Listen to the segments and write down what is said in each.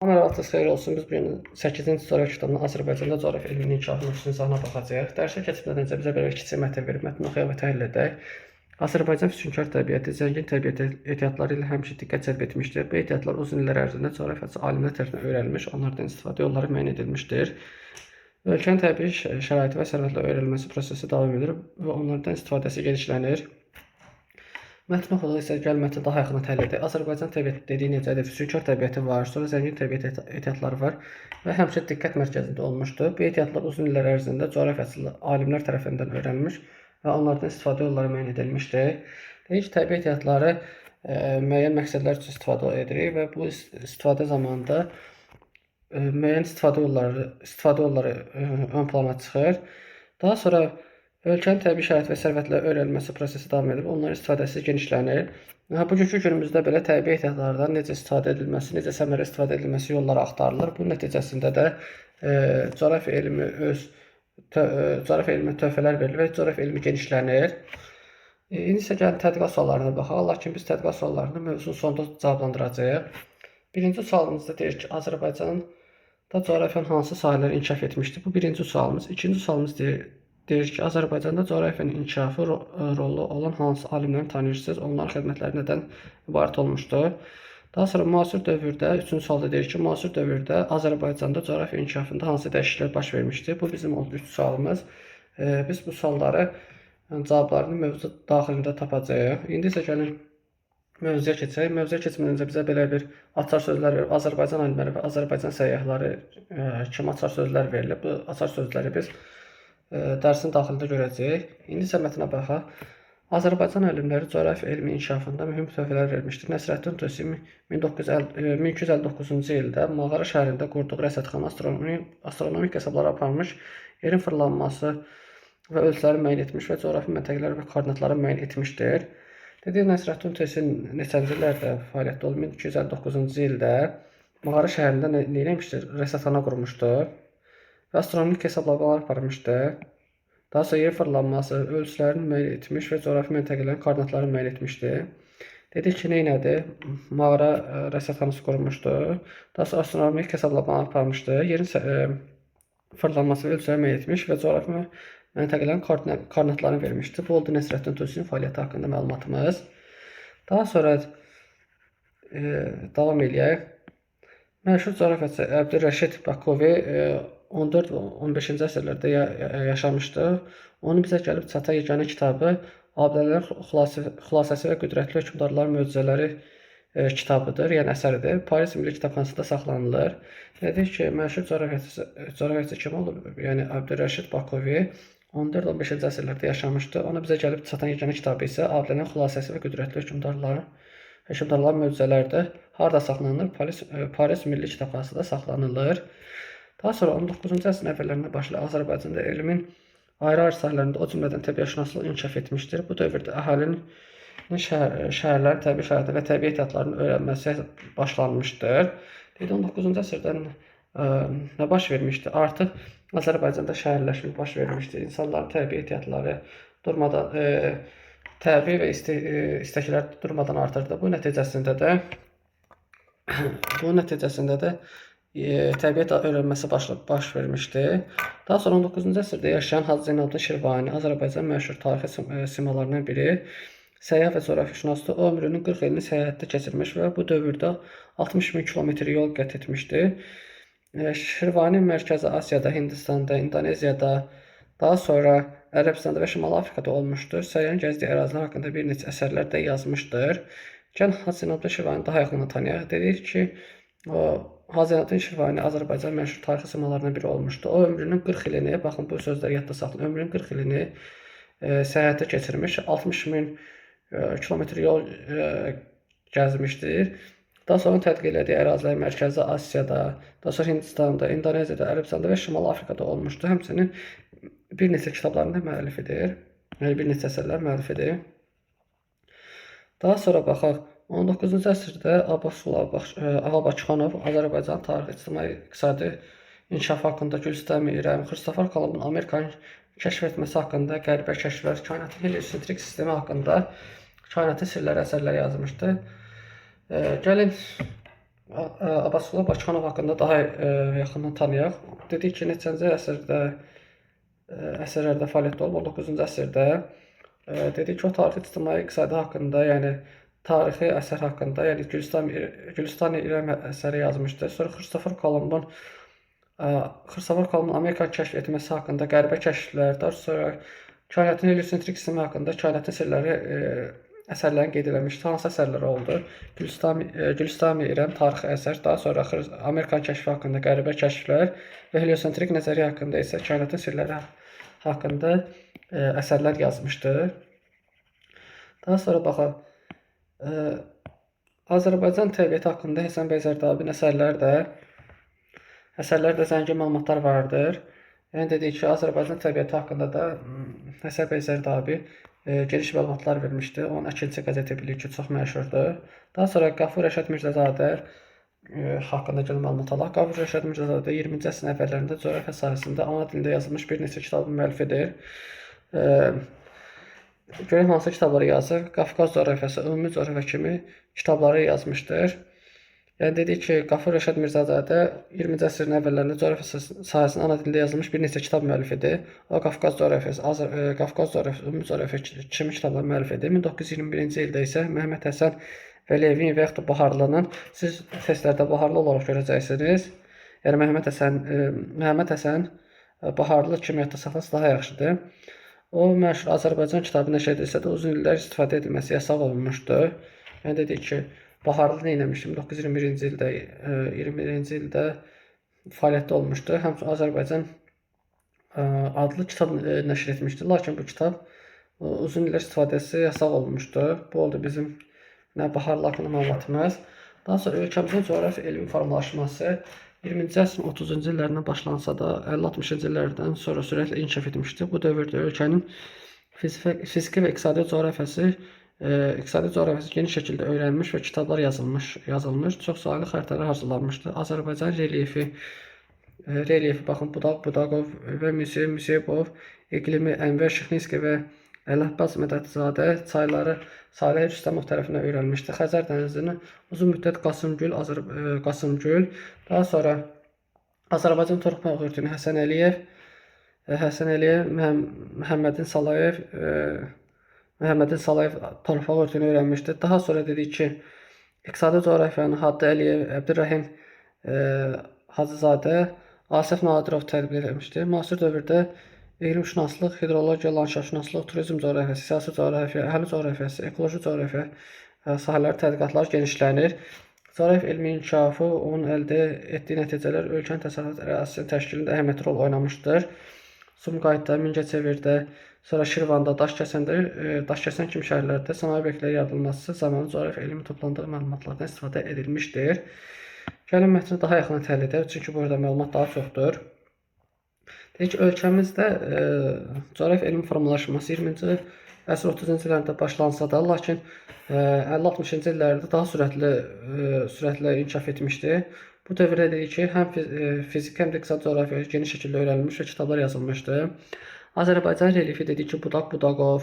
Hər vaxtınız xeyir olsun. Biz bu gün 8-ci coğrafiya kitabından Azərbaycanda coğrafiya elminin inkişafı mövzusunun izahına baxacağıq. Dərsə keçmədən öncə bizə belə kiçik mətn verib, mətni oxuyaq və təhlil edək. Azərbaycan füsunkar təbiəti, zəngin təbiət ehtiyatları ilə həmişə diqqət cəlb etmişdir. Bu ehtiyatlar uzun illər ərzində coğrafiyaçı alimlər tərəfindən öyrənilmiş, onlardan istifadə yolları müəyyən edilmişdir. Ölkənin təbii şəraiti və sərvətlə öyrənilməsi prosesi davam edir və onlardan istifadəsi genişlənir. Mətni oxuduq isə gəl mətni daha yaxından təhlil edək. Azərbaycan təbiəti dediyi necədir? Füsunkar təbiəti var, sonra zəngin təbiət ehtiyatları var və həmişə diqqət mərkəzində olmuşdur. Bu ehtiyatlar uzun illər ərzində coğrafiyaçı alimlər tərəfindən öyrənilmiş və onlardan istifadə yolları müəyyən edilmişdir. Deyik ki, təbii ehtiyatları müəyyən məqsədlər üçün istifadə edirik və bu istifadə zamanında müəyyən istifadə yolları ön plana çıxır. Daha sonra ölkənin təbii şərait və sərvətlə öyrənilməsi prosesi davam edir. Onların istifadəsi genişlənir. Bugünkü günümüzdə belə təbii ehtiyatlardan necə istifadə edilməsi, necə səmərəli istifadə edilməsi yolları axtarılır. Bunun nəticəsində də coğrafiya elmi öz tö coğrafiya elminə töhfələr verilir və coğrafiya elmi genişlənir. İndi isə gəlin tədqiqat suallarına baxaq. Lakin biz tədqiqat suallarını mövzunun sonunda cavablandıracağıq. Birinci sualımızda deyir ki, Azərbaycanda coğrafiyanın hansı sahələri inkişaf etmişdir? Bu birinci sualımız. İkinci sualımız deyir ki, Azərbaycanda coğrafiyanın inkişafı rolu olan hansı alimləri tanıyırsınız? Onların xidmətləri nədən ibarət olmuşdur? Daha sonra müasir dövrdə, üçüncü sualda deyir ki, müasir dövrdə Azərbaycanda coğrafiya inkişafında hansı dəyişikliklər baş vermişdir? Bu bizim oldu üç sualımız. Biz bu sualları cavablarını mövzu daxilində tapacağıq. İndi isə gəlin mövzuya keçək. Mövzuya keçmədən öncə bizə belə bir açar sözlər verilib. Azərbaycan alimləri və Azərbaycan səyyahları kimi açar sözlər verilib. Bu açar sözləri biz dərsin daxilində görəcəyik. İndi isə mətnə baxaq. Azərbaycan alimləri coğrafiya elmi inkişafında mühüm töhfələr vermişdir. Nəsrəddin Tusi 1259-cu ildə Mağara şəhərində qurduğu rəsədxana astronomik hesablar aparmış, yerin fırlanması və ölçüləri müəyyən etmiş və coğrafi məntəqələr və koordinatları müəyyən etmişdir. Dedi Nəsrəddin Tusi neçənci illərdə fəaliyyətdə olub? 1259-cu ildə Mağara şəhərində nə etmişdir? Rəsədxana qurmuşdu və astronomik hesablamalar aparmışdı. Daha sonra yer fırlanması, ölçülərini müəyyən etmiş və coğrafi məntəqələrin koordinatlarını müəyyən etmişdi. Dedik ki, nə elədi? Mağara rəsədxanası qurmuşdu. Daha sonra astronomik hesablamalar aparmışdı. Yerin fırlanması və ölçüləri müəyyən etmiş və coğrafi məntəqələrin koordinatlarını vermişdi. Bu oldu Nəsrəddin Tusinin fəaliyyəti haqqında məlumatımız. Daha sonra davam eləyək. Məşhur coğrafiyaçı Əbdürrəşid Bakuvi 14 və 15-ci əsrlərdə yaşamışdı. Onun bizə gəlib çatan yeganə kitabı Abidələrin Xülasəsi və Qüdrətli Hökmdarların Möcüzələri kitabıdır, yəni əsəridir. Paris Milli Kitabxanasında saxlanılır. Dedik ki, məşhur coğrafiyaçı kim olub? Yəni Əbdürrəşid Bakuvi 14-15-ci əsrlərdə yaşamışdı. Ona bizə gəlib çatan yeganə kitabı isə Abidələrin Xülasəsi və Qüdrətli Hökmdarların Möcüzələrdir. Harda saxlanılır? Paris Milli Kitabxanasında saxlanılır. Daha sonra 19-cu əsrin əvvəllərində başlayan Azərbaycanda elmin ayrı-ayrı sahələrində, o cümlədən təbiətşünaslıq inkişaf etmişdir. Bu dövrdə əhalinin şəhərlərin təbii şəraiti və təbii ehtiyatlarının öyrənməsi başlanmışdır. Deyək 19-cu əsrdən nə baş vermişdi? Artıq Azərbaycanda şəhərləşmə baş vermişdi. İnsanların təbii ehtiyatları durmadan təbii və istəklər durmadan artırdı. Bu nəticəsində də təbiət öyrənməsi baş vermişdi. Daha sonra 19-cu əsrdə yaşayan Hacı Zeynalabdin Şirvani Azərbaycan məşhur tarixi simalarından biri, səyyah və coğrafiyaşünasdır. O ömrünün 40 ilini səyahətdə keçirmiş və bu dövrdə 60 min kilometr yol qət etmişdi. Şirvani Mərkəzi Asiyada, Hindistanda, İndoneziyada, daha sonra Ərəbistanda və Şimali Afrikada olmuşdur. Səyyahın gəzdiyi ərazilər haqqında bir neçə əsərlər də yazmışdır. Gəlin Hacı Zeynalabdin Şirvanini daha yaxından tanıyaq. Dedik ki, o Hacı Zeynalabdin Şirvani Azərbaycan məşhur tarixi simalarından biri olmuşdu. O ömrünün 40 ilini, baxın bu sözləri yadda saxlayın, ömrünün 40 ilini səyahətdə keçirmiş, 60 min kilometr yol gəzmişdir. Daha sonra tədqiq elədiyi ərazilər Mərkəzi Asiyada, daha sonra Hindistanda, İndoneziyada, Ərəbistanda və Şimali Afrikada olmuşdu. Həmçinin bir neçə kitabların da müəllifidir. Yəni bir neçə əsərlər müəllifidir. Daha sonra baxaq 19-cu əsrdə Abbasqulu Ağa Bakıxanov Azərbaycan tarixi, ictimai, iqtisadi inkişafı haqqında Gülüstan İrəm, Xristofor Kolumbun Amerikanı kəşf etməsi haqqında qəribə kəşflər, kainatın heliosentrik sistemi haqqında Kainatın sirləri əsərləri yazmışdı. Gəlin Abbasqulu Bakıxanov haqqında daha yaxından tanıyaq. Dedik ki, neçənci əsrdə əsrlərdə fəaliyyətdə olub, 19-cu əsrdə. Dedik ki, o tarixi ictimai iqtisadi haqqında, yəni tarixi əsər haqqında, yəni Gülüstan İrəm əsəri yazmışdı. Sonra Xristofor Kolumbun Amerika kəşf etməsi haqqında qəribə kəşflər, daha sonra kainatın heliosentrik sistemi haqqında kainatın sirləri əsərlərini qeyd eləmişdi. Hansı əsərlər oldu? Gülüstan İrəm tarixi əsər, daha sonra Amerikan kəşfi haqqında qəribə kəşflər və heliosentrik nəzəriyyə haqqında isə kainatın sirləri haqqında əsərlər yazmışdı. Daha sonra baxaq. Azərbaycan təbiəti haqqında Həsən bəy Zərdabinin əsərlərdə zəngin məlumatlar vardır. Yəni dedik ki, Azərbaycan təbiəti haqqında da Həsən bəy Zərdabi geniş məlumatlar vermişdi. Onun Əkinçi qəzeti bilirik ki, çox məşhurdur. Daha sonra Qafur Rəşad Mirzəzadə haqqında gəlin məlumat alaq. Qafur Rəşad Mirzəzadə 20-ci əsrin əvvəllərində coğrafiya sahəsində ana dilində yazılmış bir neçə kitabın müəllifidir. Görək hansı kitabları yazır. Qafqaz coğrafiyası, ümumi coğrafiya kimi kitabları yazmışdır. Yəni dedik ki, Qafur Rəşad Mirzəzadə 20-ci əsrin əvvəllərində coğrafiya sahəsində ana dilində yazılmış bir neçə kitab müəllifidir. O Qafqaz coğrafiyası, Qafqaz coğrafiyası, ümumi coğrafiya kimi kitabların müəllifidir. 1921-ci ildə isə Məhəmməd Həsən Vəliyevin və yaxud da Baharlının, siz testlərdə Baharlı olaraq görəcəksiniz. Yəni Məhəmməd Həsən Baharlı kimi yadda saxlasa daha yaxşıdır. O məşhur Azərbaycan kitabı nəşr edilsə də uzun illər istifadə edilməsi yasaq olunmuşdu. Yəni dedik ki, Baharlı nə eləmişdi? 1921-ci ildə 21-ci ildə fəaliyyətdə olmuşdu. Həmçinin Azərbaycan adlı kitab nəşr etmişdi. Lakin bu kitab uzun illər istifadəsi yasaq olunmuşdu. Bu oldu bizim Baharlı haqqında məlumatımız. Daha sonra ölkəmizin coğrafi elmi formalaşması 20-ci əsrin 30-cu illərindən başlansa da 50-60-cı illərdən sonra sürətlə inkişaf etmişdi. Bu dövrdə ölkənin fiziki və iqtisadi coğrafiyası geniş şəkildə öyrənilmiş və kitablar yazılmış, çox saylı xəritələr hazırlanmışdı. Azərbaycan relyefi, baxın, Budaq, Budaqov və Müseyib Müseyibov, iqlimi Ənvər Şıxlinski və Ələbbas Mədədzadə, çayları Salih Rüstəmov tərəfindən öyrənilmişdi. Xəzər dənizini uzun müddət Qasımgül, daha sonra Azərbaycan torpaq örtüyünü Həsən Əliyev, Məhəmmədin Salayev torpaq örtüyünü öyrənmişdi. Daha sonra dedik ki, iqtisadi coğrafiyanı Hadi Əliyev, Əbdürrəhim Hacızadə, Asif Nadirov tətbiq etmişdi. Müasir dövrdə iqlimşünaslıq, hidrologiya, landşaftşünaslıq, turizm coğrafiyası, siyasi coğrafiya, əhali coğrafiyası, ekoloji coğrafiya sahələri tədqiqatlar genişlənir. Coğrafiya elmi inkişafı, onun əldə etdiyi nəticələr ölkənin təsərrüfat ərazisinin təşkilində əhəmiyyətli rol oynamışdır. Sumqayıtda, Mingəçevirdə, sonra Şirvanda, Daşkəsən kimi şəhərlərdə sənaye obyektləri yaradılması zamanı coğrafiya elmi toplandığı məlumatlardan istifadə edilmişdir. Gəlin mətni daha yaxından təhlil edək, çünki burada məlumat daha çoxdur. Deyək ki, ölkəmizdə coğrafiya elmi formalaşması 20-ci əsr 30-cu illərində başlansa da, lakin 50-60-cı illərdə daha sürətli inkişaf etmişdi. Bu dövrdə dedik ki, həm fiziki, həm də iqtisadi coğrafiya geniş şəkildə öyrənilmiş və kitablar yazılmışdı. Azərbaycan relyefi dedik ki, Budaq Budaqov,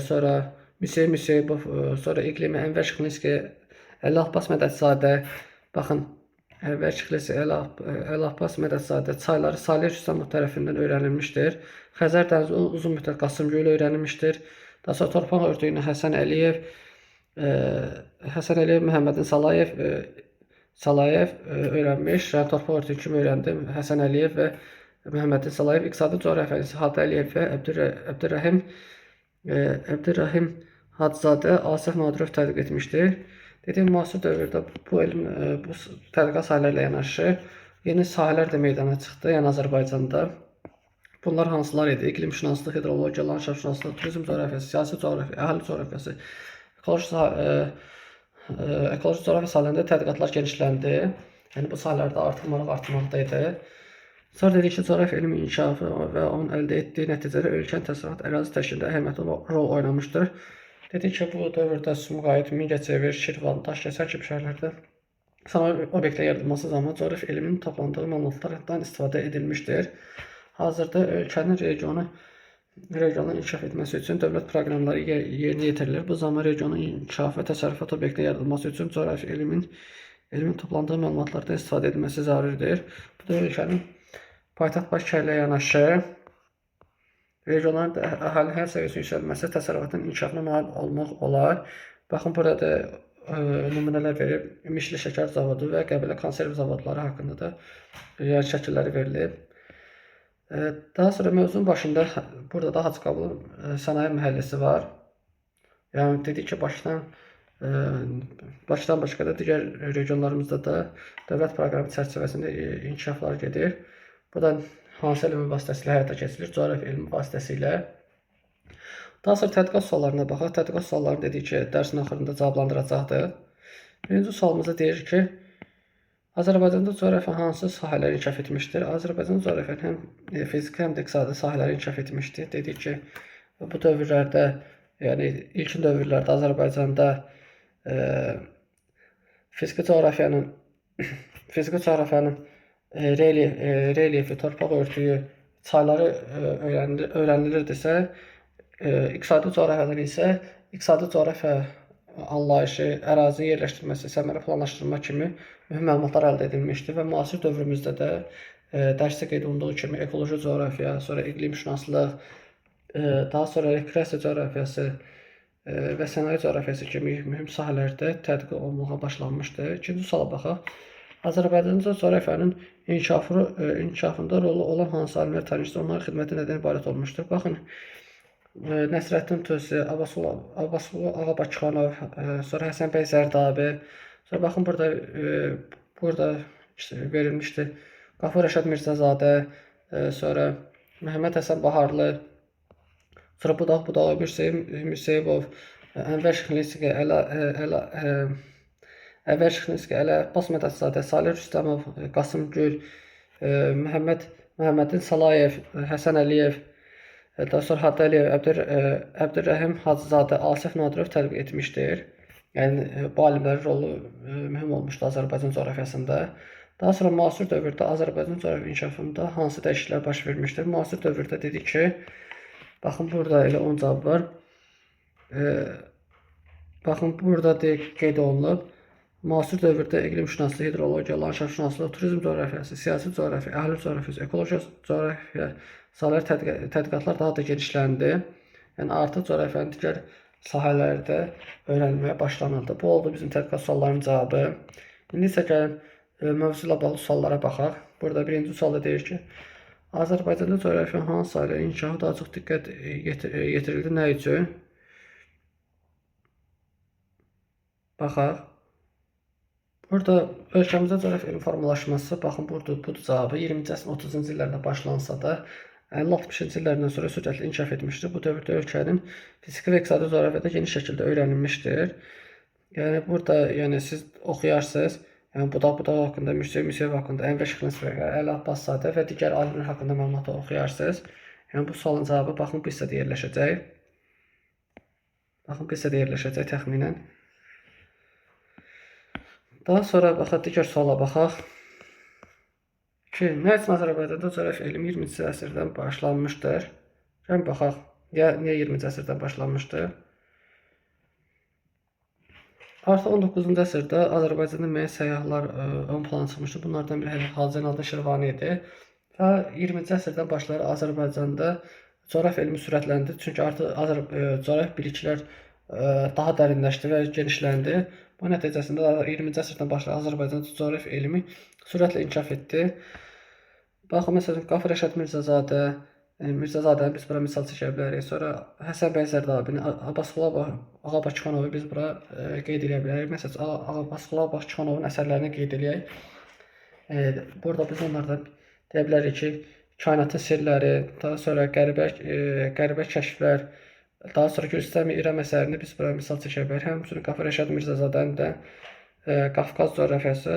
sonra Müseyib Müseyibov, sonra iqlimi Ənvər Şıxlinski, Ələbbas Mədədzadə, baxın, Ənvər Şıxlinski, Ələbbas Mədədzadə çayları Salih Rüstəmov tərəfindən öyrənilmişdir. Xəzər dənizi uzun müddət Qasımgölü öyrənilmişdir. Daha sonra torpaq örtüyünü Həsən Əliyev, Məhəmmədin Salayev öyrənmiş, yəni torpaq örtüyü kimi öyrəndi Həsən Əliyev və Məhəmmədin Salayev, iqtisadi coğrafiyası Hadi Əliyev və Əbdürrəhim Hacızadə, Asif Nadirov tədqiq etmişdir. Dediyim, müasir dövrdə bu elm, bu tədqiqat sahələri ilə yanaşı yeni sahələr də meydana çıxdı, yəni Azərbaycanda. Bunlar hansılar idi? İqlimşünaslıq, hidrologiya, landşaftşünaslıq, turizm coğrafiyası, siyasi coğrafiya, əhali coğrafiyası, ekoloji coğrafiya sahələrində tədqiqatlar genişləndi. Yəni bu sahələrdə artıq maraq artmaqda idi. Sonra dedik ki, coğrafiya elmi inkişafı və onun əldə etdiyi nəticələr ölkənin təsərrüfat ərazi təşkilində əhəmiyyətli rol oynamışdır. Dedik ki, bu dövrdə Sumqayıt, Mingəçevir, Şirvan, Daşkəsən kimi şəhərlərdə sənaye obyektləri yaradılması zamanı coğrafiya elminin toplandığı məlumatlardan istifadə edilmişdir. Hazırda ölkənin regionun inkişaf etməsi üçün dövlət proqramları yerinə yetirilir. Bu zaman regionun inkişafı və təsərrüfat obyektləri yaradılması üçün coğrafi elmin elmin toplandığı məlumatlardan istifadə edilməsi zəruridir. Bu da ölkənin paytaxt Bakı ilə yanaşı regionların əhalinin həyat səviyyəsinin yüksəlməsi, təsərrüfatın inkişafına nail olmaq olar. Baxın, burada da nümunələr verib. Mişli şəkər zavodu və Qəbələ konserv zavodları haqqında da yəni, şəkilləri verilib. Daha sonra mövzunun başında burada da Hacıqabul sənaye məhəlləsi var. Yəni dedik ki, Bakıdan başqa da digər regionlarımızda da dövlət proqramı çərçivəsində inkişaflar gedir. Bu da hansı elmi vasitəsilə həyata keçirilir? Coğrafi elmi vasitəsilə. Daha sonra tədqiqat suallarına baxaq. Tədqiqat suallarını dedik ki, dərsin axırında cavablandıracaqdır. Birinci sualımızda deyir ki, Azərbaycanda coğrafiya hansı sahələr inkişaf etmişdir? Azərbaycan coğrafiyanın həm fiziki, həm də iqtisadi sahələri inkişaf etmişdir. Dedik ki, bu dövrlərdə, yəni ilkin dövrlərdə Azərbaycanda fiziki coğrafiyanın relyefi, torpaq örtüyü, çayları öyrənilirdisə, iqtisadi coğrafiyadan isə iqtisadi coğrafiya anlayışı, ərazi yerləşdirməsi, səmərə planlaşdırma kimi mühüm məlumatlar əldə edilmişdi və müasir dövrümüzdə də dərsdə qeyd olunduğu kimi ekoloji coğrafiya, sonra iqlimşünaslıq, daha sonra rekreasiya coğrafiyası və sənaye coğrafiyası kimi mühüm sahələrdə tədqiq olunmağa başlanmışdı. İkinci suala baxaq. Azərbaycanda coğrafiyanın inkişafında rolu olan hansı alimlər tanışdır? Onların xidməti nədən ibarət olmuşdur? Baxın, Nəsrəddin Tusi, Abbasqulu Ağa Bakıxanov, sonra Həsən bəy Zərdabi, sonra baxın burada işte verilmişdi. Qafur Rəşad Mirzəzadə, sonra Məhəmməd Həsən Baharlı, sonra Budaq Budaqov, Mirseyibov, Ənvər Şıxlinski, Əvvəl Şıxlinski, Əli Abbas Mədətzadə, Salih Rüstəmov, Qasım Gül, Məhəmməddin Salayev, Həsən Əliyev, daha sonra Hadi Əliyev, Əbdürrəhim Hacızadə, Asif Nadirov tədqiq etmişdir. Yəni bu alimlərin rolu mühüm olmuşdu Azərbaycan coğrafiyasında. Daha sonra müasir dövrdə Azərbaycan coğrafiya inkişafında hansı dəyişikliklər baş vermişdir? Müasir dövrdə dedik ki, baxın burada elə 10 cavab var. Baxın burada qeyd olunub. Müasir dövrdə iqlimşünaslıq, hidrologiya, landşaftşünaslıq, turizm coğrafiyası, siyasi coğrafiya, əhali coğrafiyası, ekoloji coğrafiya sahələri tədqiqatlar daha da genişləndi. Yəni artıq coğrafiyanın digər sahələrdə öyrənilməyə başlanıldı. Bu oldu bizim tədqiqat suallarının cavabı. İndi isə gəlin mövzu ilə bağlı suallara baxaq. Burada birinci sualda deyir ki, Azərbaycanda coğrafiyanın hansı sahələrin inkişafı daha çox diqqət yetirildi, nə üçün? Baxaq. Burada ölkəmizdə coğrafiya elmi formalaşması, baxın burada budur cavabı, 20-ci əsrin 30-cu illərində başlansa da 50-60-cı illərdən sonra sürətli inkişaf etmişdir. Bu dövrdə ölkənin fiziki və iqtisadi coğrafiyada geniş şəkildə öyrənilmişdir. Yəni burada yəni siz oxuyarsınız, yəni Budaq Budaq haqqında, Mirsey Mirseyev haqqında, Ənvər Şıxlinski, Əli Abbaszadə və digər alimlər haqqında məlumatı oxuyarsınız. Yəni bu sualın cavabı baxın bu hissədə yerləşəcək. Baxın bu hissədə yerləşəcək təxminən. Daha sonra baxaq, digər suala baxaq. Ki, nə üçün Azərbaycanda coğrafiya elmi 20-ci əsrdən başlanmışdır? Gəlin baxaq, niyə 20-ci əsrdən başlanmışdır? Artıq 19-cu əsrdə Azərbaycanda müəyyən səyyahlar ön plana çıxmışdı. Bunlardan biri Hacı Zeynalabdin Şirvani idi. Və 20-ci əsrdən başlayaraq Azərbaycanda coğrafiya elmi sürətləndi. Çünki artıq coğrafi biliklər daha dərinləşdi və genişləndi. Bu nəticəsində 20-ci əsrdən başlayaraq Azərbaycanda coğrafiya elmi sürətlə inkişaf etdi. Baxın, məsələn, Qafar Rəşad Mirzəzadəni biz bura misal çəkə bilərik. Sonra Həsən bəy Zərdabini, Abbasqulu Ağa Bakıxanovu biz bura qeyd edə bilərik. Məsələn, Abbasqulu Ağa Bakıxanovun əsərlərini qeyd eləyək. Burada biz onlardan deyə bilərik ki, Kainatın sirləri, daha sonra qəribə kəşflər, daha sonra Gülüstan İrəm əsərini biz bura misal çəkə bilərik. Həmçinin Qafar Rəşad Mirzəzadənin də Qafqaz coğrafiyası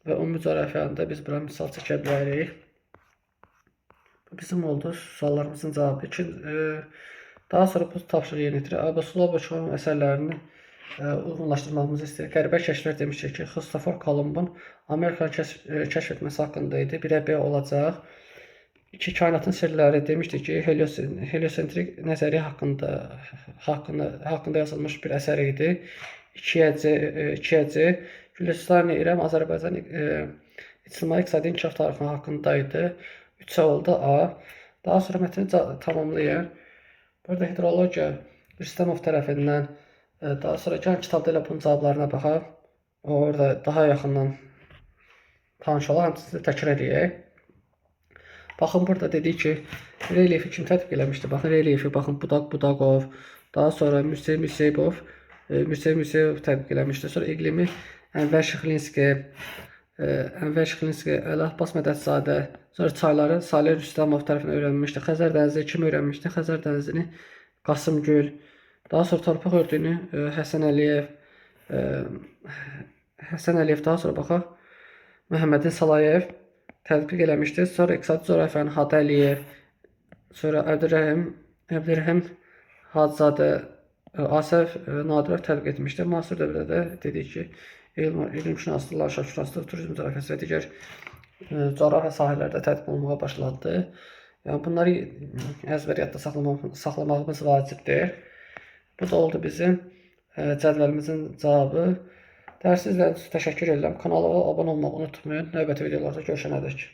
və ümumi coğrafiyanı da biz bura misal çəkə bilərik. Bu bizim oldu suallarımızın cavabı. Daha sonra bu tapşırığı yerinə yetirir. Abbasqulu Ağa Bakıxanovun əsərlərini uyğunlaşdırmağımızı istəyir. Qəribə kəşflər demişdik ki, Xristofor Kolumbun Amerikanı kəşf etməsi haqqında idi. 1-ə B olacaq. 2. Kainatın sirləri demişdik ki, heliosentrik nəzəriyyə haqqında yazılmış bir əsər idi. 2-yə C, Gülüstan İrəm Azərbaycan ictimai iqtisadi inkişaf tarixi haqqında idi. 3 oldu A. Daha sonra mətni tamamlayın. Burada hidrologiya Rüstəmov tərəfindən, daha sonra gəlin kitabda elə bunun cavablarına baxaq. Orada daha yaxından tanış olaq, həmçinin təkrar eləyək. Baxın, burada dedik ki, relyefi kim tətbiq eləmişdi? Baxın, relyefi, baxın, Budaq Budaqov, daha sonra Müsey Müseyibov, Müsey Müseyibov tətbiq eləmişdi. Sonra iqlimi Ənvər Şıxlinski, Ənvər Şıxlinski, Əli Abbas Mədədzadə, sonra çayları Salih Rüstəmov tərəfindən öyrənmişdi. Xəzər dənizi kim öyrənmişdi? Xəzər dənizini Qasım Gül, daha sonra torpaq örtüyünü Həsən Əliyev, Həsən Əliyev, daha sonra baxaq, Məhəmmədin Salayev tətbiq eləmişdi. Sonra iqtisadi coğrafiyanı Hadi Əliyev, sonra Əbdürrəhim Hacızadə, Asəf Nadirov tətbiq etmişdi. Müasir dövrdə də dedik ki, elmşünaslıq, landşaftşünaslıq, turizm coğrafiyası və digər coğrafiya sahələrdə tətbiq olunmağa başlandı. Yəni bunları əzbər yadda saxlamağımız vacibdir. Bu da oldu bizim cədvəlimizin cavabı. Dərsi izlədiyiniz üçün təşəkkür edirəm. Kanala abunə olmağı unutmayın. Növbəti videolarda görüşənədək.